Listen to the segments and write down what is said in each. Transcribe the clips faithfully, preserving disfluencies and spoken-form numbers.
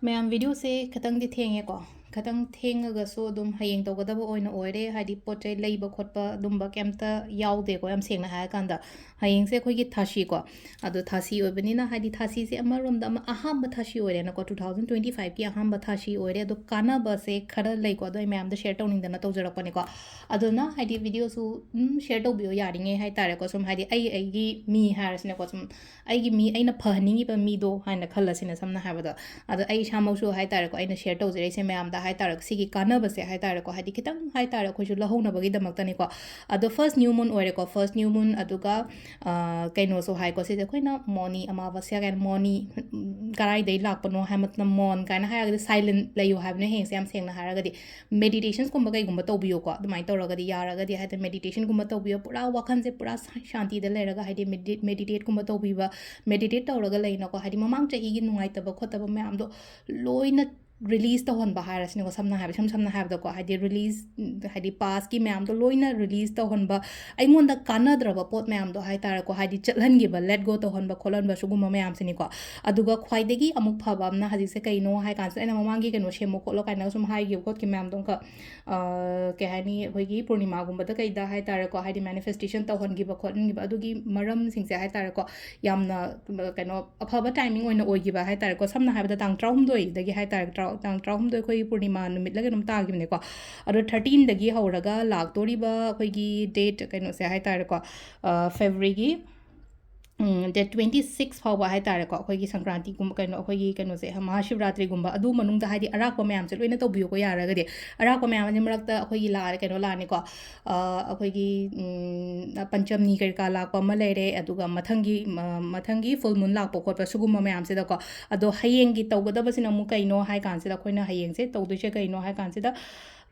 ꯃꯌꯥꯝ, ꯚꯤꯗꯤꯑꯣꯁꯦ ꯈꯤꯇꯪꯗꯤ ꯊꯦꯡꯉꯦꯀꯣ꯫ ꯈꯤꯇꯪ ꯊꯦꯡꯉꯒꯁꯨ ꯑꯗꯨꯝ ꯍꯌꯦꯡ ꯇꯧꯒꯗꯕ ꯑꯣꯏꯅ ꯑꯣꯏꯔꯦ, ꯍꯥꯏꯗꯤ ꯄꯣꯠ ꯆꯩ ꯂꯩꯕ ꯈꯣꯠꯄ ꯑꯗꯨꯝꯕ ꯀꯩꯝꯇ ꯌꯥꯎꯗꯦꯀꯣ, ꯌꯥꯝ ꯁꯦꯡꯅ ꯍꯥꯏꯔꯀꯥꯟꯗ꯫ ꯍꯌꯦꯡꯁꯦ ꯑꯩꯈꯣꯏꯒꯤ ꯊꯥꯁꯤꯀꯣ꯫ ꯑꯗꯣ ꯊꯥꯁꯤ ꯑꯣꯏꯕꯅꯤꯅ, ꯍꯥꯏꯗꯤ ꯊꯥꯁꯤꯁꯦ ꯑꯃꯔꯣꯝꯗ ꯑꯃ ꯑꯍꯥꯟꯕ ꯊꯥꯁꯤ ꯑꯣꯏꯔꯦꯅꯀꯣ, two thousand twenty fiveꯀꯤ ꯑꯍꯥꯟꯕ ꯊꯥꯁꯤ ꯑꯣꯏꯔꯦ꯫ ꯑꯗꯣ ꯀꯥꯟꯅꯕꯁꯦ ꯈꯔ ꯂꯩꯀꯣ, ꯑꯗꯣ ꯑꯩ ꯃꯌꯥꯝꯗ ꯁꯦꯌꯔ ꯇꯧꯅꯤꯡꯗꯅ ꯇꯧꯖꯔꯛꯄꯅꯤꯀꯣ꯫ ꯑꯗꯨꯅ ꯍꯥꯏꯗꯤ ꯚꯤꯗꯤꯑꯣꯁꯨ ꯑꯗꯨꯝ ꯁꯦꯌꯔ ꯇꯧꯕꯤꯌꯣ ꯌꯥꯔꯤꯉꯩ ꯍꯥꯏꯇꯥꯔꯦꯀꯣ꯫ ꯁꯨꯝ ꯍꯥꯏꯗꯤ ꯑꯩ, ꯑꯩꯒꯤ ꯃꯤ ꯍꯥꯏꯔꯁꯤꯅꯦꯀꯣ, ꯁꯨꯝ ꯑꯩꯒꯤ ꯃꯤ, ꯑꯩꯅ ꯐꯍꯟꯅꯤꯡꯉꯤꯕ ꯃꯤꯗꯣ ꯍꯥꯏꯅ ꯈꯜꯂꯁꯤꯅꯦ, ꯁꯝꯅ ꯍꯥꯏꯔꯕꯗ꯫ ꯑꯗꯣ ꯑꯩ ꯏꯁꯥꯃꯛꯁꯨ ꯍꯥꯏꯇꯥꯔꯦꯀꯣ, ꯑꯩꯅ ꯁꯦꯌꯔ ꯇꯧꯖꯔꯛꯏꯁꯦ ꯃꯌꯥꯝꯗ ꯍꯥꯏꯇꯥꯔꯦ, ꯁꯤꯒꯤ ꯀꯥꯟꯅꯕꯁꯦ ꯍꯥꯏꯇꯥꯔꯦꯀꯣ, ꯍꯥꯏꯗꯤ ꯈꯤꯇꯪ ꯍꯥꯏꯇꯥꯔꯦ ꯑꯩꯈꯣꯏꯁꯨ ꯂꯧꯍꯧꯅꯕꯒꯤꯗꯃꯛꯇꯅꯤꯀꯣ꯫ ꯑꯗꯣ ꯐꯥꯔꯁ ꯅ꯭ꯌꯨ ꯃꯨꯟ ꯑꯣꯏꯔꯦꯀꯣ, ꯐꯥꯔꯁ ꯅ꯭ꯌꯨ ꯃꯨꯟ, ꯑꯗꯨꯒ, ꯑ, ꯀꯩꯅꯣꯁꯨ ꯍꯥꯏꯀꯣ, ꯁꯤꯁꯦ ꯑꯩꯈꯣꯏꯅ ꯃꯣꯅꯤ ꯑꯃꯥꯕꯁ꯭ꯌꯥ ꯀꯥꯏꯅ, ꯃꯣꯅꯤ, ꯎꯝ, ꯀꯔꯥꯏꯗꯩ ꯂꯥꯛꯄꯅꯣ ꯍꯥꯏꯕ ꯃꯇꯝꯗ, ꯃꯣꯟ ꯀꯥꯏꯅ ꯍꯥꯏꯔꯒꯗꯤ ꯁꯥꯏꯂꯦꯟ ꯂꯩꯌꯨ ꯍꯥꯏꯕꯅꯦ ꯍꯌꯦꯡꯁꯦ, ꯌꯥꯝ ꯁꯦꯡꯅ ꯍꯥꯏꯔꯒꯗꯤ꯫ ꯃꯦꯗꯤꯇꯦꯁꯟꯁꯀꯨꯝꯕ ꯀꯩꯒꯨꯝꯕ ꯇꯧꯕꯤꯌꯣꯀꯣ, ꯑꯗꯨꯃꯥꯏꯅ ꯇꯧꯔꯒꯗꯤ, ꯌꯥꯔꯒꯗꯤ ꯍꯥꯏꯗꯤ ꯃꯦꯗꯤꯇꯦꯁꯟꯒꯨꯝꯕ ꯇꯧꯕꯤꯌꯣ, ꯄꯨꯔꯥ ꯋꯥꯈꯜꯁꯦ ꯄꯨꯔꯥ ꯁꯥ-, ꯁꯥꯟꯇꯤꯗ ꯂꯩꯔꯒ, ꯍꯥꯏꯗꯤ ꯃꯦꯗꯤ-, ꯃꯦꯗꯤꯇꯦꯠꯀꯨꯝꯕ ꯇꯧꯕꯤꯕ, ꯃꯦꯗꯤꯇꯦꯠ ꯇꯧꯔꯒ ꯂꯩꯅꯀꯣ, ꯍꯥꯏꯗꯤ ꯃꯃꯥꯡ ꯆꯍꯤꯒꯤ ꯅꯨꯡꯉꯥꯏꯇꯕ ꯈꯣꯠꯇꯕ ꯃꯌꯥꯝꯗꯣ ꯂꯣꯏꯅ ꯔꯤꯂꯤꯁ ꯇꯧꯍꯟꯕ ꯍꯥꯏꯔꯁꯤꯅꯦꯀꯣ, ꯁꯝꯅ ꯍꯥꯏꯕ, ꯏꯁꯝ ꯁꯝꯅ ꯍꯥꯏꯕꯗꯀꯣ, ꯍꯥꯏꯗꯤ ꯔꯤꯂꯤꯁ, ꯍꯥꯏꯗꯤ ꯄꯥꯁꯀꯤ ꯃꯌꯥꯝꯗꯣ ꯂꯣꯏꯅ ꯔꯤꯂꯤꯁ ꯇꯧꯍꯟꯕ, ꯑꯩꯉꯣꯟꯗ ꯀꯥꯟꯅꯗ꯭ꯔꯕ ꯄꯣꯠ ꯃꯌꯥꯝꯗꯣ ꯍꯥꯏꯇꯥꯔꯦꯀꯣ, ꯍꯥꯏꯗꯤ ꯆꯠꯍꯟꯈꯤꯕ, ꯂꯦꯠ ꯒꯣ ꯇꯧꯍꯟꯕ ꯈꯣꯠꯍꯟꯕ, ꯁꯤꯒꯨꯝꯕ ꯃꯌꯥꯝꯁꯤꯅꯤꯀꯣ꯫ ꯑꯗꯨꯒ ꯈ꯭ꯋꯥꯏꯗꯒꯤ ꯑꯃꯨꯛ ꯐꯕ ꯑꯃꯅ ꯍꯧꯖꯤꯛꯁꯦ ꯀꯩꯅꯣ ꯍꯥꯏ ꯀꯥꯟꯁꯤꯗ, ꯑꯩꯅ ꯃꯃꯥꯡꯒꯤ ꯀꯩꯅꯣ ꯁꯦꯝꯃꯣ ꯈꯣꯠꯂꯣ ꯀꯥꯏꯅꯒ ꯁꯨꯝ ꯍꯥꯏꯈꯤꯕ ꯈꯣꯠꯈꯤꯕ ꯃꯌꯥꯝꯗꯣ ꯑꯃꯨꯛꯀ, ꯑ, ꯀꯩ ꯍꯥꯏꯅꯤ, ꯑꯩꯈꯣꯏꯒꯤ ꯄꯨꯔꯅꯤꯃꯥꯒꯨꯝꯕꯗ ꯀꯩꯗ ꯍꯥꯏꯇꯥꯔꯦꯀꯣ, ꯍꯥꯏꯗꯤ ꯃꯦꯅꯤꯐꯦꯁꯇꯦꯁꯟ ꯇꯧꯍꯟꯈꯤꯕ ꯈꯣꯠꯍꯟꯈꯤꯕ, ꯑꯗꯨꯒꯤ ꯃꯔꯝꯁꯤꯡꯁꯦ ꯍꯥꯏꯇꯥꯔꯦꯀꯣ, ꯌꯥꯝꯅ, ꯀꯩꯅꯣ, ꯑꯐꯕ ꯇꯥꯏꯃꯤꯡ ꯑꯣꯏꯅ ꯑꯣꯏꯈꯤꯕ ꯍꯥꯏꯇꯥꯔꯦꯀꯣ꯫ ꯁꯝꯅ ꯍꯥꯏꯔꯕꯗ ꯇꯥꯡ ꯇꯔꯥꯍꯨꯝꯗꯣꯏꯗꯒꯤ ꯍꯥꯏꯇꯥꯔꯦ, ꯇꯔꯥ-, ꯇꯥꯡ ꯇꯔꯥꯍꯨꯝꯗꯣꯏ ꯑꯩꯈꯣꯏꯒꯤ ꯄꯨꯔꯅꯤꯃꯥ ꯅꯨꯃꯤꯠꯂ ꯀꯩꯅꯣꯝ ꯇꯥꯈꯤꯕꯅꯦꯀꯣ꯫ ꯑꯗꯣ thirteenꯗꯒꯤ ꯍꯧꯔꯒ ꯂꯥꯛꯇꯣꯔꯤꯕ ꯑꯩꯈꯣꯏꯒꯤ ꯗꯦꯠ ꯀꯩꯅꯣꯁꯦ ꯍꯥꯏꯇꯥꯔꯦꯀꯣ, ꯑ, ꯐꯦꯕ꯭ꯔꯨꯋꯔꯤꯒꯤ, ꯎꯝ, date twenty six ꯐꯥꯎꯕ ꯍꯥꯏꯇꯥꯔꯦꯀꯣ, ꯑꯩꯈꯣꯏꯒꯤ ꯁꯪꯀ꯭ꯔꯥꯟꯇꯤꯒꯨꯝꯕ, ꯀꯩꯅꯣ, ꯑꯩꯈꯣꯏꯒꯤ ꯀꯩꯅꯣꯁꯦ, ꯃꯍꯥꯁꯤꯕꯔꯥꯇ꯭ꯔꯤꯒꯨꯝꯕ, ꯑꯗꯨ ꯃꯅꯨꯡꯗ ꯍꯥꯏꯗꯤ ꯑꯔꯥꯛꯄ ꯃꯌꯥꯝꯁꯦ ꯂꯣꯏꯅ ꯇꯧꯕꯤꯌꯨꯀꯣ, ꯌꯥꯔꯒꯗꯤ꯫ ꯑꯔꯥꯛꯄ ꯃꯌꯥꯝ ꯍꯥꯏꯗꯤ ꯃꯔꯛꯇ ꯑꯩꯈꯣꯏꯒꯤ ꯂꯥꯛꯑꯦ, ꯀꯩꯅꯣ ꯂꯥꯛꯑꯅꯤꯀꯣ, ꯑ, ꯑꯩꯈꯣꯏꯒꯤ, ꯎꯝ, ꯄꯟꯆꯝꯅꯤ ꯀꯔꯤ ꯀꯥ ꯂꯥꯛꯄ ꯑꯃ ꯂꯩꯔꯦ, ꯑꯗꯨꯒ ꯃꯊꯪꯒꯤ, ꯃ-, ꯃꯊꯪꯒꯤ ꯐꯨꯜ ꯃꯨꯟ ꯂꯥꯛꯄ ꯈꯣꯠꯄ ꯁꯤꯒꯨꯝꯕ ꯃꯌꯥꯝꯁꯤꯗꯀꯣ꯫ ꯑꯗꯣ ꯍꯌꯦꯡꯒꯤ ꯇꯧꯒꯗꯕꯁꯤꯅ ꯑꯃꯨꯛ ꯀꯩꯅꯣ ꯍꯥꯏ ꯀꯥꯟꯁꯤꯗ, ꯑꯩꯈꯣꯏꯅ ꯍꯌꯦꯡꯁꯦ ꯇꯧꯗꯣꯏꯁꯦ ꯀꯩꯅꯣ ꯍꯥꯏ ꯀꯥꯟꯁꯤꯗ,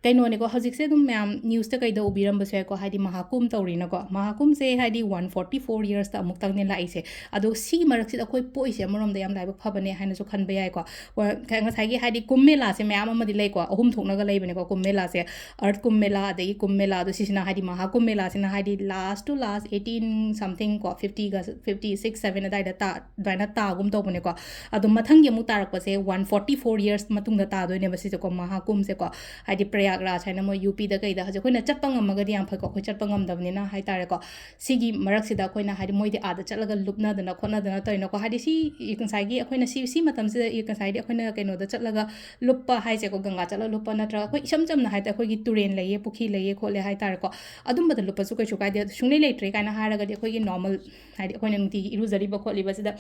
ꯀꯩꯅꯣꯅꯦꯀꯣ, ꯍꯧꯖꯤꯛꯁꯦ ꯑꯗꯨꯝ ꯃꯌꯥꯝ ꯅ꯭ꯌꯨꯁꯇ ꯀꯩꯗ ꯎꯕꯤꯔꯝꯕꯁꯨ ꯌꯥꯏꯀꯣ, ꯍꯥꯏꯗꯤ ꯃꯍꯥꯀꯨꯝ ꯇꯧꯔꯤꯅꯀꯣ꯫ ꯃꯍꯥꯀꯨꯝꯁꯦ ꯍꯥꯏꯗꯤ ꯋꯥꯟ ꯐꯣꯔꯇꯤ ꯐꯣꯔ ꯌꯔꯁꯇ ꯑꯃꯨꯛꯇꯪꯅꯦ ꯂꯥꯛꯏꯁꯦ꯫ ꯑꯗꯣ ꯁꯤꯒꯤ ꯃꯔꯛꯁꯤꯗ ꯑꯩꯈꯣꯏ ꯄꯣꯛꯏꯁꯦ ꯑꯃꯔꯣꯝꯗ ꯌꯥꯝ ꯂꯥꯏꯕꯛ ꯐꯕꯅꯦ ꯍꯥꯏꯅꯁꯨ ꯈꯟꯕ ꯌꯥꯏꯀꯣ꯫ ꯋꯥ-, ꯉꯁꯥꯏꯒꯤ ꯍꯥꯏꯗꯤ ꯀꯨꯝ ꯃꯦꯂꯥꯁꯦ ꯃꯌꯥꯝ ꯑꯃꯗꯤ ꯂꯩꯀꯣ, ꯑꯍꯨꯝ ꯊꯣꯛꯅꯒ ꯂꯩꯕꯅꯦꯀꯣ ꯀꯨꯝ ꯃꯦꯂꯥꯁꯦ꯫ ꯑꯔꯊ ꯀꯨꯝ ꯃꯦꯂꯥ, ꯑꯗꯒꯤ ꯀꯨꯝ ꯃꯦꯂꯥ, ꯑꯗꯣ ꯁꯤꯁꯤꯅ ꯍꯥꯏꯗꯤ ꯃꯍꯥꯀꯨꯝ ꯃꯦꯂꯥꯁꯤꯅ ꯍꯥꯏꯗꯤ last to last eighteen something ꯀꯣ, ꯐꯤꯐꯇꯤꯒ, ꯐꯤꯐꯇꯤ ꯁꯤꯛꯁ ꯁꯕꯦꯟ ꯑꯗꯥꯏꯗ ꯇꯥ-, ꯑꯗꯨꯃꯥꯏꯅ ꯇꯥꯒꯨꯝ ꯇꯧꯕꯅꯦꯀꯣ꯫ ꯑꯗꯣ ꯃꯊꯪꯒꯤ ꯑꯃꯨꯛ ꯇꯥꯔꯛꯄꯁꯦ ꯋꯥꯟ ꯐꯣꯔꯇꯤ ꯐꯣꯔ ꯌꯔꯁ ꯃꯇꯨꯡꯗ ꯇꯥꯗꯣꯏꯅꯦꯕ ꯁꯤꯁꯦꯀꯣ, ꯃꯍꯥꯀꯨꯝꯁꯦꯀꯣ꯫ ꯍꯥꯏꯗꯤ ꯄ꯭ꯔꯌꯥꯒꯔꯥꯖ ꯍꯥꯏꯅ ꯃꯣꯏ ꯌꯨ ꯄꯤꯗ ꯀꯩꯗ, ꯍꯧꯖꯤꯛ ꯑꯩꯈꯣꯏꯅ ꯆꯠꯄ ꯉꯝꯃꯒꯗꯤ ꯌꯥꯝ ꯐꯩꯀꯣ, ꯑꯩꯈꯣꯏ ꯆꯠꯄ ꯉꯝꯗꯕꯅꯤꯅ ꯍꯥꯏꯇꯥꯔꯦꯀꯣ꯫ ꯁꯤꯒꯤ ꯃꯔꯛꯁꯤꯗ ꯑꯩꯈꯣꯏꯅ ꯍꯥꯏꯗꯤ ꯃꯣꯏꯗꯤ ꯑꯥꯗ ꯆꯠꯂꯒ ꯂꯨꯞꯅꯗꯅ ꯈꯣꯠꯅꯗꯅ ꯇꯧꯔꯤꯅꯀꯣ꯫ ꯍꯥꯏꯗꯤ ꯁꯤ ꯉꯁꯥꯏꯒꯤ ꯑꯩꯈꯣꯏꯅ ꯁꯤ, ꯁꯤ ꯃꯇꯝꯁꯤꯗ ꯏ-, ꯉꯁꯥꯏꯗꯤ ꯑꯩꯈꯣꯏꯅ ꯀꯩꯅꯣꯗ ꯆꯠꯂꯒ ꯂꯨꯞꯄ ꯍꯥꯏꯁꯦꯀꯣ, ꯒꯪꯒꯥ ꯆꯠꯂꯒ ꯂꯨꯞꯄ ꯅꯠꯇ꯭ꯔꯒ ꯑꯩꯈꯣꯏ ꯏꯁꯝ ꯆꯝꯅ ꯍꯥꯏꯗꯤ ꯑꯩꯈꯣꯏꯒꯤ ꯇꯨꯔꯦꯟ ꯂꯩꯌꯦ, ꯄꯨꯈ꯭ꯔꯤ ꯂꯩꯌꯦ ꯈꯣꯠꯂꯦ ꯍꯥꯏꯇꯥꯔꯦꯀꯣ, ꯑꯗꯨꯝꯕꯗ ꯂꯨꯞꯄꯁꯨ ꯀꯩꯁꯨ ꯀꯥꯏꯗꯦ꯫ ꯑꯗꯨ ꯁꯨꯡꯂꯩ ꯂꯩꯇ꯭ꯔꯦ ꯀꯥꯏꯅ ꯍꯥꯏꯔꯒꯗꯤ ꯑꯩꯈꯣꯏꯒꯤ ꯅꯣꯔꯃꯦꯜ, ꯍꯥꯏꯗꯤ ꯑꯩꯈꯣꯏꯅ ꯅꯨꯡꯇꯤꯒꯤ ꯏꯔꯨꯖꯔꯤꯕ ꯈꯣꯠꯂꯤꯕꯁꯤꯗ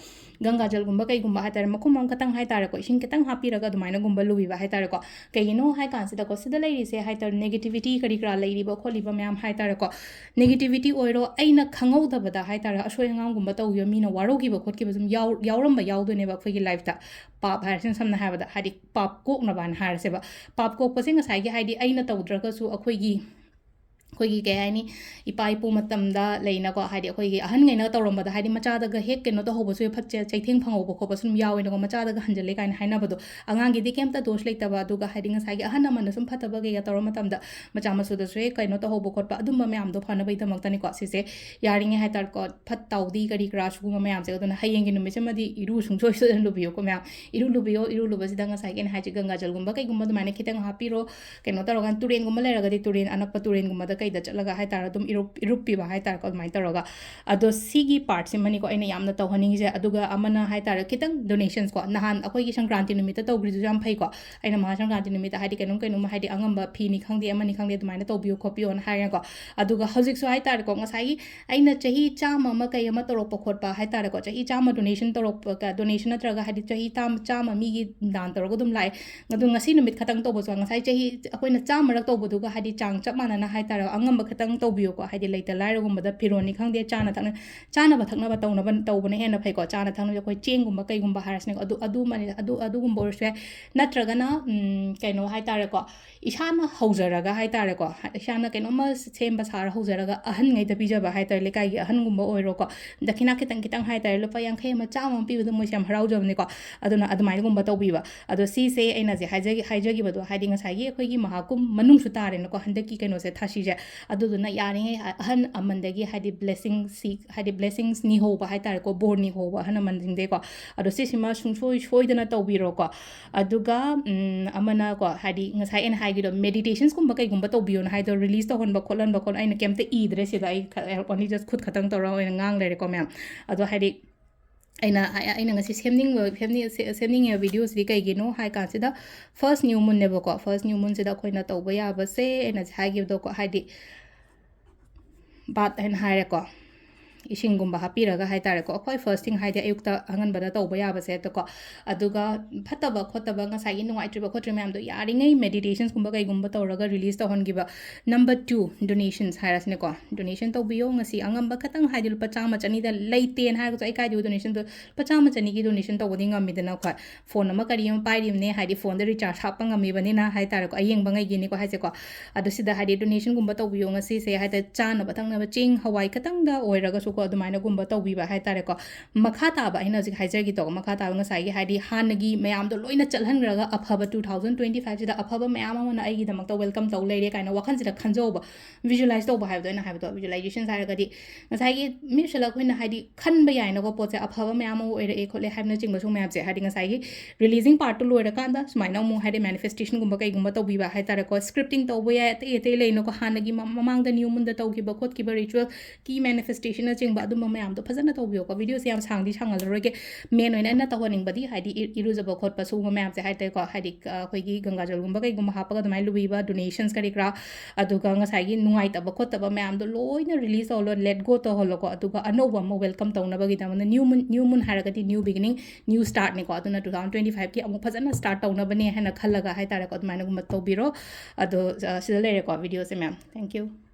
ꯒꯪꯒꯥꯖꯜꯒꯨꯝꯕ ꯀꯩꯒꯨꯝꯕ ꯍꯥꯏꯇꯥꯔꯦ, ꯃꯈꯨꯝ ꯑꯃ ꯈꯇꯪ ꯍꯥꯏꯇꯥꯔꯦꯀꯣ, ꯏꯁꯤꯡ ꯈꯤꯇꯪ ꯍꯥꯞꯄꯤꯔꯒ ꯑꯗꯨꯃꯥꯏꯅꯒꯨꯝꯕ ꯂꯨꯕꯤꯕ ꯍꯥꯏꯇꯥꯔꯦꯀꯣ꯫ ꯀꯩꯒꯤꯅꯣ ꯍꯥꯏ ꯀꯥꯟꯁꯤꯗꯀꯣ, ꯁꯤꯗ ꯂꯩꯔꯤꯁꯦ ꯍꯥꯏꯇꯥꯔꯦ, ꯅꯦꯒꯦꯇꯤꯚꯤꯇꯤ ꯀꯔꯤ ꯀꯔꯥ ꯂꯩꯔꯤꯕ ꯈꯣꯠꯂꯤꯕ ꯃꯌꯥꯝ ꯍꯥꯏꯇꯥꯔꯦꯀꯣ, ꯅꯦꯒꯦꯇꯤꯚꯤꯇꯤ ꯑꯣꯏꯔꯣ, ꯑꯩꯅ ꯈꯪꯍꯧꯗꯕꯗ ꯍꯥꯏꯇꯥꯔꯦ, ꯑꯁꯣꯏ ꯑꯉꯥꯝꯒꯨꯝꯕ ꯇꯧꯈꯤꯕ, ꯃꯤꯅ ꯋꯥꯔꯧꯈꯤꯕ ꯈꯣꯠꯈꯤꯕ ꯁꯨꯝ ꯌꯥꯎ-, ꯌꯥꯎꯔꯝꯕ ꯌꯥꯎꯗꯣꯏꯅꯦꯕ ꯑꯩꯈꯣꯏꯒꯤ ꯂꯥꯏꯐꯇ꯫ ꯄꯥꯞ ꯍꯥꯏꯔꯁꯤꯅ ꯁꯝꯅ ꯍꯥꯏꯔꯕꯗ, ꯍꯥꯏꯗꯤ ꯄꯥꯞ ꯀꯣꯛꯅꯕꯅ ꯍꯥꯏꯔꯁꯦꯕ꯫ ꯄꯥꯞ ꯀꯣꯛꯄꯁꯦ ꯉꯁꯥꯏꯒꯤ ꯍꯥꯏꯗꯤ ꯑꯩꯅ ꯇꯧꯗ꯭ꯔꯒꯁꯨ ꯑꯩꯈꯣꯏꯒꯤ, ꯑꯩꯈꯣꯏꯒꯤ ꯀꯩ ꯍꯥꯏꯅꯤ, ꯏꯄꯥ ꯏꯄꯨ ꯃꯇꯝꯗ ꯂꯩꯅꯀꯣ, ꯍꯥꯏꯗꯤ ꯑꯩꯈꯣꯏꯒꯤ ꯑꯍꯟꯈꯩꯅ ꯇꯧꯔꯝꯕꯗ ꯍꯥꯏꯗꯤ ꯃꯆꯥꯗꯒ ꯍꯦꯛ ꯀꯩꯅꯣ ꯇꯧꯍꯧꯕꯁꯨ ꯐꯠ-, ꯆꯩ-, ꯆꯩꯊꯦꯡ ꯐꯪꯍꯧꯕ ꯈꯣꯠꯄ ꯁꯨꯝ ꯌꯥꯎꯋꯦꯅꯀꯣ, ꯃꯆꯥꯗꯒ ꯍꯟꯖꯜꯂꯦ ꯀꯥꯏꯅ ꯍꯥꯏꯅꯕꯗꯣ꯫ ꯑꯉꯥꯡꯒꯤꯗꯤ ꯀꯩꯝꯇ ꯗꯣꯁ ꯂꯩꯇꯕ, ꯑꯗꯨꯒ ꯍꯥꯏꯗꯤ ꯉꯁꯥꯏꯒꯤ ꯑꯍꯟ ꯑꯃꯅ ꯁꯨꯝ ꯐꯠꯇꯕ ꯀꯩꯀꯥ ꯇꯧꯔ ꯃꯇꯝꯗ ꯃꯆꯥ ꯃꯁꯨꯗꯁꯨ ꯍꯦꯛ ꯀꯩꯅꯣ ꯇꯧꯍꯧꯕ ꯈꯣꯠꯄ, ꯑꯗꯨꯝꯕ ꯃꯌꯥꯝꯗꯣ ꯐꯅꯕꯒꯤꯗꯃꯛꯇꯅꯤꯀꯣ ꯁꯤꯁꯦ꯫ ꯌꯥꯔꯤꯉꯩ ꯍꯥꯏꯇꯥꯔꯦꯀꯣ, ꯐꯠ ꯇꯥꯎꯗꯤ ꯀꯔꯤ ꯀꯔꯥ ꯁꯤꯒꯨꯝꯕ ꯃꯌꯥꯝꯁꯦ꯫ ꯑꯗꯨꯅ ꯍꯌꯦꯡꯒꯤ ꯅꯨꯃꯤꯠꯁꯤꯃꯗꯤ ꯏꯔꯨ ꯁꯨꯡꯁꯣꯏ ꯁꯣꯏꯗꯅ ꯂꯨꯕꯤꯌꯨꯀꯣ ꯃꯌꯥꯝ꯫ ꯏꯔꯨ ꯂꯨꯕꯤꯌꯣ, ꯏꯔꯨ ꯂꯨꯕꯁꯤꯗ ꯉꯁꯥꯏꯒꯤ ꯑꯩꯅ ꯍꯥꯏꯁꯦ ꯒꯪꯒꯥꯖꯜꯒꯨꯝꯕ ꯀꯩꯒꯨꯝꯕ ꯑꯗꯨꯃꯥꯏꯅ ꯈꯤꯇꯪ ꯍꯥꯞꯄꯤꯔꯣ꯫ ꯀꯩꯅꯣ ꯇꯧꯔꯒ ꯇꯨꯔꯦꯟꯒꯨꯝꯕ ꯂꯩꯔꯒꯗꯤ ꯇꯨꯔꯦꯟ ꯑꯅꯛꯄ ꯇꯨꯔꯦꯟꯒꯨꯝꯕꯗ ꯀꯩꯗ ꯆꯠꯂꯒ ꯍꯥꯏꯇꯥꯔꯦ, ꯑꯗꯨꯝ ꯏꯔꯨꯞ-, ꯏꯔꯨꯞꯄꯤꯕ ꯍꯥꯏꯇꯥꯔꯦꯀꯣ, ꯑꯗꯨꯃꯥꯏꯅ ꯇꯧꯔꯒ꯫ ꯑꯗꯣ ꯁꯤꯒꯤ ꯄꯥꯔꯠꯁꯤꯃꯅꯤꯀꯣ ꯑꯩꯅ ꯌꯥꯝꯅ ꯇꯧꯍꯟꯅꯤꯡꯉꯤꯁꯦ꯫ ꯑꯗꯨꯒ ꯑꯃꯅ ꯍꯥꯏꯇꯥꯔꯦ, ꯈꯤꯇꯪ ꯗꯣꯅꯦꯁꯟꯁꯀꯣ, ꯅꯍꯥꯟ ꯑꯩꯈꯣꯏꯒꯤ ꯁꯪꯀ꯭ꯔꯥꯟꯇꯤ ꯅꯨꯃꯤꯠꯇ ꯇꯧꯈ꯭ꯔꯤꯗꯨꯁꯨ ꯌꯥꯝ ꯐꯩꯀꯣ꯫ ꯑꯩꯅ ꯃꯍꯥꯁꯪꯀ꯭ꯔꯥꯟꯇꯤ ꯅꯨꯃꯤꯠꯇ ꯍꯥꯏꯗꯤ ꯀꯩꯅꯣꯝ ꯀꯩꯅꯣꯝ ꯍꯥꯏꯗꯤ ꯑꯉꯝꯕ ꯐꯤꯅꯤ ꯈꯪꯗꯦ ꯑꯃꯅꯤ ꯈꯪꯗꯦ ꯑꯗꯨꯃꯥꯏꯅ ꯇꯧꯕꯤꯌꯨ ꯈꯣꯠꯄꯤꯌꯣꯅ ꯍꯥꯏꯔꯒꯀꯣ꯫ ꯑꯗꯨꯒ ꯍꯧꯖꯤꯛꯁꯨ ꯍꯥꯏꯇꯥꯔꯦꯀꯣ, ꯉꯁꯥꯏꯒꯤ ꯑꯩꯅ ꯆꯍꯤ ꯆꯥꯝꯃ ꯑꯃ ꯀꯩ ꯑꯃ ꯇꯧꯔꯛꯄ ꯈꯣꯠꯄ ꯍꯥꯏꯇꯥꯔꯦꯀꯣ, ꯆꯍꯤ ꯆꯥꯝꯃ ꯗꯣꯅꯦꯁꯟ ꯇꯧꯔꯛꯄ, ꯗꯣꯅꯦꯁꯟ ꯅꯠꯇ꯭ꯔꯒ ꯍꯥꯏꯗꯤ ꯆꯍꯤ ꯇꯥꯝ-, ꯆꯥꯝꯃ ꯃꯤꯒꯤ ꯗꯥꯟ ꯇꯧꯔꯒ ꯑꯗꯨꯝ ꯂꯥꯛꯑꯦ꯫ ꯑꯗꯣ ꯉꯁꯤ ꯅꯨꯃꯤꯠ ꯈꯛꯇꯪ ꯇꯧꯕꯁꯨ, ꯉꯁꯥꯏ ꯆꯍꯤ ꯑꯩꯈꯣꯏꯅ ꯆꯥꯝꯃꯔꯛ ꯇꯧꯕꯗꯨꯒ ꯍꯥꯏꯗꯤ ꯆꯥꯡ ꯆꯞ ꯃꯥꯟꯅꯅ ꯍꯥꯏꯇꯥꯔꯦ, ꯑꯉꯝꯕ ꯈꯤꯇꯪ ꯇꯧꯕꯤꯌꯨꯀꯣ꯫ ꯍꯥꯏꯗꯤ ꯂꯩꯇ ꯂꯥꯏꯔꯒꯨꯝꯕꯗ ꯐꯤꯔꯣꯟꯅꯤ ꯈꯪꯗꯦ, ꯆꯥꯅ ꯊꯛꯅ ꯆꯥꯅꯕ ꯊꯛꯅꯕ ꯇꯧꯅꯕ ꯇꯧꯕꯅ ꯍꯦꯟꯅ ꯐꯩꯀꯣ꯫ ꯆꯥꯅ ꯊꯛꯅꯕꯁꯦ ꯑꯩꯈꯣꯏ ꯆꯦꯡꯒꯨꯝꯕ ꯀꯩꯒꯨꯝꯕ ꯍꯥꯏꯔꯁꯤꯅꯦꯀꯣ, ꯑꯗꯨ ꯑꯗꯨꯃꯅꯤ ꯑꯗꯨ ꯑꯗꯨꯒꯨꯝꯕ ꯑꯣꯏꯔꯁꯨ ꯌꯥꯏ꯫ ꯅꯠꯇ꯭ꯔꯒꯅ ꯎꯝ, ꯀꯩꯅꯣ ꯍꯥꯏꯇꯥꯔꯦꯀꯣ, ꯏꯁꯥꯅ ꯍꯧꯖꯔꯒ ꯍꯥꯏꯇꯥꯔꯦꯀꯣ, ꯏꯁꯥꯅ ꯀꯩꯅꯣꯝꯃ ꯁꯦꯝꯕ ꯁꯥꯔ ꯍꯧꯖꯔꯒ ꯑꯍꯟꯉꯩꯗ ꯄꯤꯖꯕ ꯍꯥꯏꯇꯥꯔꯦ, ꯂꯩꯀꯥꯏꯒꯤ ꯑꯍꯟꯒꯨꯝꯕ ꯑꯣꯏꯔꯣꯀꯣ, ꯗꯈꯤꯅꯥ ꯈꯤꯇꯪ ꯈꯤꯇꯪ ꯍꯥꯏꯇꯥꯔꯦ, ꯂꯨꯄꯥ ꯌꯥꯡꯈꯩ ꯑꯃ, ꯆꯥꯝꯃ ꯑꯃ ꯄꯤꯕꯗꯣ ꯃꯣꯏꯁꯦ ꯌꯥꯝ ꯍꯔꯥꯎꯖꯕꯅꯤꯀꯣ꯫ ꯑꯗꯨꯅ ꯑꯗꯨꯃꯥꯏꯅꯒꯨꯝꯕ ꯇꯧꯕꯤꯕ꯫ ꯑꯗꯣ ꯁꯤꯁꯦ ꯑꯩꯅ ꯍꯧꯖꯤꯛ ꯍꯥꯏꯖꯒꯤ ꯍꯥꯏꯖꯈꯤꯕꯗꯣ, ꯍꯥꯏꯗꯤ ꯉꯁꯥꯏꯒꯤ ꯑꯩꯈꯣꯏꯒꯤ ꯃꯍꯥꯀꯨꯝ ꯃꯅꯨꯡꯁꯨ ꯇꯥꯔꯦꯅꯀꯣ, ꯍꯟꯗꯛꯀꯤ ꯀꯩꯅꯣꯁꯦ, ꯊꯥꯁꯤꯁꯦ꯫ ꯑꯗꯨꯗꯨꯅ ꯌꯥꯔꯤꯉꯩ ꯑꯍꯟ ꯑꯃꯟꯗꯒꯤ ꯍꯥꯏꯗꯤ ꯕ꯭ꯂꯦꯁꯤꯡꯁꯤ ꯍꯥꯏꯗꯤ ꯕ꯭ꯂꯦꯁꯤꯡꯁ ꯅꯤꯍꯧꯕ ꯍꯥꯏꯇꯥꯔꯦꯀꯣ, ꯕꯣꯔ ꯅꯤꯍꯧꯕ ꯑꯍꯜ ꯂꯃꯟꯁꯤꯡꯗꯩꯀꯣ꯫ ꯑꯗꯣ ꯁꯤꯁꯤꯃ ꯁꯨꯡꯁꯣꯏ ꯁꯣꯏꯗꯅ ꯇꯧꯕꯤꯔꯣꯀꯣ꯫ ꯑꯗꯨꯒ ꯎꯝ, ꯑꯃꯅꯀꯣ, ꯍꯥꯏꯗꯤ ꯉꯁꯥꯏ ꯑꯩꯅ ꯍꯥꯏꯒꯤꯗꯣ, ꯃꯦꯗꯤꯇꯦꯁꯟꯁꯀꯨꯝꯕ ꯀꯩꯒꯨꯝꯕ ꯇꯧꯕꯤꯌꯣꯅ ꯍꯥꯏꯗꯣ, ꯔꯤꯂꯤꯁ ꯇꯧꯍꯟꯕ ꯈꯣꯠꯍꯟꯕ ꯈꯣꯠ-, ꯑꯩꯅ ꯀꯩꯝꯇ ꯏꯗ꯭ꯔꯦ ꯁꯤꯗ, ꯑꯩ only just ꯈꯨꯠ ꯈꯛꯇꯪ ꯇꯧꯔꯒ ꯑꯣꯏꯅ ꯉꯥꯡ ꯂꯩꯔꯦꯀꯣ ꯃꯌꯥꯝ꯫ ꯑꯗꯣ ꯍꯥꯏꯗꯤ ꯑꯩꯅ ꯑꯩꯅ ꯉꯁꯤ ꯁꯦꯝꯅꯤꯡꯕ ꯁꯦꯝꯅꯤꯡ- ꯁꯦ- ꯁꯦꯝꯅꯤꯡꯉꯤꯕ ꯚꯤꯗꯤꯑꯣꯁꯤꯗꯤ ꯀꯩꯒꯤꯅꯣ ꯍꯥꯏ ꯀꯥꯟꯁꯤꯗ, ꯐꯥꯔꯁ ꯅ꯭ꯌꯨ ꯃꯨꯟꯅꯦꯕꯀꯣ꯫ ꯐꯥꯔꯁ ꯅ꯭ꯌꯨ ꯃꯨꯟꯁꯤꯗ ꯑꯩꯈꯣꯏꯅ ꯇꯧꯕ ꯌꯥꯕꯁꯦ, ꯑꯩꯅ ꯍꯥꯏꯈꯤꯕꯗꯣꯀꯣ, ꯍꯥꯏꯗꯤ ꯕꯥꯠ ꯍꯥꯏꯅ ꯍꯥꯏꯔꯦꯀꯣ, ꯏꯁꯤꯡꯒꯨꯝꯕ ꯍꯥꯞꯄꯤꯔꯒ ꯍꯥꯏꯇꯥꯔꯦꯀꯣ꯫ ꯑꯩꯈꯣꯏ ꯐꯥꯔꯁꯇꯤꯡ ꯍꯥꯏꯗꯤ ꯑꯌꯨꯛꯇ ꯑꯉꯟꯕꯗ ꯇꯧꯕ ꯌꯥꯕꯁꯦ ꯑꯗꯨꯀꯣ꯫ ꯑꯗꯨꯒ ꯐꯠꯇꯕ ꯈꯣꯠꯇꯕ, ꯉꯁꯥꯏꯒꯤ ꯅꯨꯡꯉꯥꯏꯇ꯭ꯔꯤꯕ ꯈꯣꯠꯇ꯭ꯔꯤꯕ ꯃꯌꯥꯝꯗꯣ ꯌꯥꯔꯤꯉꯩ ꯃꯦꯗꯤꯇꯦꯁꯟꯁꯀꯨꯝꯕ ꯀꯩꯒꯨꯝꯕ ꯇꯧꯔꯒ ꯔꯤꯂꯤꯁ ꯇꯧꯍꯟꯈꯤꯕ꯫ ꯅꯝꯕꯔ ꯇꯨ, ꯗꯣꯅꯦꯁꯟꯁ ꯍꯥꯏꯔꯁꯤꯅꯦꯀꯣ꯫ ꯗꯣꯅꯦꯁꯟ ꯇꯧꯕꯤꯌꯣ꯫ ꯉꯁꯤ ꯑꯉꯝꯕ ꯈꯇꯪ, ꯍꯥꯏꯗꯤ ꯂꯨꯄꯥ ꯆꯥꯝꯃ ꯆꯅꯤꯗ ꯂꯩꯇꯦꯅ ꯍꯥꯏꯔꯒꯁꯨ ꯑꯩ ꯀꯥꯏꯗꯦ, ꯗꯣꯅꯦꯁꯟꯗꯣ ꯂꯨꯄꯥ ꯆꯥꯝꯃ ꯆꯅꯤꯒꯤ ꯗꯣꯅꯦꯁꯟ ꯇꯧꯕꯗꯤ ꯉꯝꯃꯤꯗꯅ ꯑꯩꯈꯣꯏ꯫ ꯐꯣꯟ ꯑꯃ ꯀꯔꯤ ꯑꯃ ꯄꯥꯏꯔꯤꯕꯅꯦ, ꯍꯥꯏꯗꯤ ꯐꯣꯟꯗ ꯔꯤꯆꯥꯔꯖ ꯍꯥꯞꯄ ꯉꯝꯃꯤꯕꯅꯤꯅ ꯍꯥꯏꯇꯥꯔꯦꯀꯣ, ꯑꯌꯦꯡꯕꯉꯩꯒꯤꯅꯤꯀꯣ ꯍꯥꯏꯁꯦꯀꯣ꯫ ꯑꯗꯣ ꯁꯤꯗ ꯍꯥꯏꯗꯤ ꯗꯣꯅꯦꯁꯟꯒꯨꯝꯕ ꯇꯧꯕꯤꯌꯣ ꯉꯁꯤꯁꯦ, ꯍꯥꯏꯗꯤ ꯆꯥꯅꯕ ꯊꯛꯅꯕ ꯆꯦꯡ ꯍꯋꯥꯏ ꯈꯇꯪꯗ ꯑꯣꯏꯔꯒꯁꯨꯀꯣ, ꯑꯗꯨꯃꯥꯏꯅꯒꯨꯝꯕ ꯇꯧꯕꯤꯕ ꯍꯥꯏꯇꯥꯔꯦꯀꯣ꯫ ꯃꯈꯥ ꯇꯥꯕ ꯑꯩꯅ ꯍꯧꯖꯤꯛ ꯍꯥꯏꯖꯒꯦ ꯇꯧꯕ, ꯃꯈꯥ ꯇꯥꯕ ꯉꯁꯥꯏꯒꯤ ꯍꯥꯏꯗꯤ ꯍꯥꯟꯅꯒꯤ ꯃꯌꯥꯝꯗꯣ ꯂꯣꯏꯅ ꯆꯠꯍꯟꯈ꯭ꯔꯒ ꯑꯐꯕ two thousand twenty five ꯁꯤꯗ ꯑꯐꯕ ꯃꯌꯥꯝ ꯑꯃꯅ ꯑꯩꯒꯤꯗꯃꯛꯇ ꯋꯦꯜꯀꯝ ꯇꯧ ꯂꯩꯔꯦ ꯀꯥꯏꯅ ꯋꯥꯈꯜꯁꯤꯗ ꯈꯟꯖꯧꯕ꯫ ꯚꯤꯖꯨꯑꯦꯂꯥꯏꯁ ꯇꯧꯕ ꯍꯥꯏꯕꯗꯣ ꯑꯩꯅ ꯍꯥꯏꯕꯗꯣ, ꯚꯤꯖꯨꯑꯦꯂꯥꯏꯖꯦꯁꯟꯁ ꯍꯥꯏꯔꯒꯗꯤ ꯉꯁꯥꯏꯒꯤ ꯃꯤ ꯎꯁꯜꯂꯒ ꯑꯩꯈꯣꯏꯅ ꯍꯥꯏꯗꯤ ꯈꯟꯕ ꯌꯥꯏꯅꯀꯣ, ꯄꯣꯠꯁꯦ ꯑꯐꯕ ꯃꯌꯥꯝ ꯑꯃ ꯑꯣꯏꯔꯛꯑꯦ ꯈꯣꯠꯂꯦ ꯍꯥꯏꯕꯅꯆꯤꯡꯕ ꯁꯨꯝ ꯃꯌꯥꯝꯁꯦ, ꯍꯥꯏꯗꯤ ꯉꯁꯥꯏꯒꯤ ꯔꯤꯂꯤꯖꯤꯡ ꯄꯥꯔꯠꯇꯨ ꯂꯣꯏꯔꯀꯥꯟꯗ ꯁꯨꯃꯥꯏꯅ ꯑꯃꯨꯛ ꯍꯥꯏꯗꯤ ꯃꯦꯅꯤꯐꯦꯁꯇꯦꯁꯟꯒꯨꯝꯕ ꯀꯩꯒꯨꯝꯕ ꯇꯧꯕꯤꯕ ꯍꯥꯏꯇꯥꯔꯦꯀꯣ꯫ ꯁ꯭ꯀ꯭ꯔꯤꯞꯇꯤꯡ ꯇꯧꯕ ꯌꯥꯏ, ꯑꯇꯩ ꯑꯇꯩ ꯂꯩꯅꯀꯣ, ꯍꯥꯟꯅꯒꯤ ꯃ- ꯃꯃꯥꯡꯗ ꯅ꯭ꯌꯨ ꯃꯨꯟꯗ ꯇꯧꯈꯤꯕ ꯈꯣꯠꯈꯤꯕ ꯔꯤꯆꯨꯋꯦꯜ ꯀꯤ ꯃꯦꯅꯤꯐꯦꯁꯇꯦꯁꯟꯅ ꯆꯤꯡꯕ ꯑꯗꯨꯝꯕ ꯃꯌꯥꯝꯗꯣ ꯐꯖꯅ ꯇꯧꯕꯤꯌꯣꯀꯣ꯫ ꯚꯤꯗꯤꯑꯣꯁꯦ ꯌꯥꯝ ꯁꯥꯡꯗꯤ ꯁꯥꯡꯍꯜꯂꯔꯣꯏꯒꯦ꯫ ꯃꯦꯟ ꯑꯣꯏꯅ ꯑꯩꯅ ꯇꯧꯍꯟꯅꯤꯡꯕꯗꯤ ꯍꯥꯏꯗꯤ ꯏ- ꯏꯔꯨꯖꯕ ꯈꯣꯠꯄ ꯁꯤꯒꯨꯝꯕ ꯃꯌꯥꯝꯁꯦ ꯍꯥꯏꯇꯥꯔꯦꯀꯣ, ꯍꯥꯏꯗꯤ ꯑ, ꯑꯩꯈꯣꯏꯒꯤ ꯒꯪꯒꯥꯖꯜꯒꯨꯝꯕ ꯀꯩꯒꯨꯝꯕ ꯍꯥꯞꯄꯒ ꯑꯗꯨꯃꯥꯏꯅ ꯂꯨꯕꯤꯕ, ꯗꯣꯅꯦꯁꯟꯁ ꯀꯔꯤ ꯀꯔꯥ, ꯑꯗꯨꯒ ꯉꯁꯥꯏꯒꯤ ꯅꯨꯡꯉꯥꯏꯇꯕ ꯈꯣꯠꯇꯕ ꯃꯌꯥꯝꯗꯣ ꯂꯣꯏꯅ ꯔꯤꯂꯤꯁ ꯇꯧꯍꯜꯂꯣ, ꯂꯦꯠ ꯒꯣ ꯇꯧꯍꯜꯂꯣꯀꯣ꯫ ꯑꯗꯨꯒ ꯑꯅꯧꯕ ꯑꯃ ꯋꯦꯜꯀꯝ ꯇꯧꯅꯕꯒꯤꯗꯃꯛꯇ ꯅ꯭ꯌꯨ ꯃꯨꯟ, ꯅ꯭ꯌꯨ ꯃꯨꯟ ꯍꯥꯏꯔꯒꯗꯤ ꯅ꯭ꯌꯨ ꯕꯤꯒꯤꯅꯤꯡ, ꯅ꯭ꯌꯨ ꯁ꯭ꯇꯥꯔꯠꯅꯤꯀꯣ꯫ ꯑꯗꯨꯅ ꯇꯨ ꯊꯥꯎꯖꯟ ꯇ꯭ꯋꯦꯟꯇꯤ ꯐꯥꯏꯚꯀꯤ ꯑꯃꯨꯛ ꯐꯖꯅ ꯁ꯭ꯇꯥꯔꯠ ꯇꯧꯅꯕꯅꯦ ꯍꯥꯏꯅ ꯈꯜꯂꯒ ꯍꯥꯏꯇꯥꯔꯦꯀꯣ, ꯑꯗꯨꯃꯥꯏꯅꯒꯨꯝꯕ ꯇꯧꯕꯤꯔꯣ꯫ ꯑꯗꯣ ꯑ, ꯁꯤꯗ ꯂꯩꯔꯦꯀꯣ ꯚꯤꯗꯤꯑꯣꯁꯦ ꯃꯌꯥꯝ꯫ Thank you꯫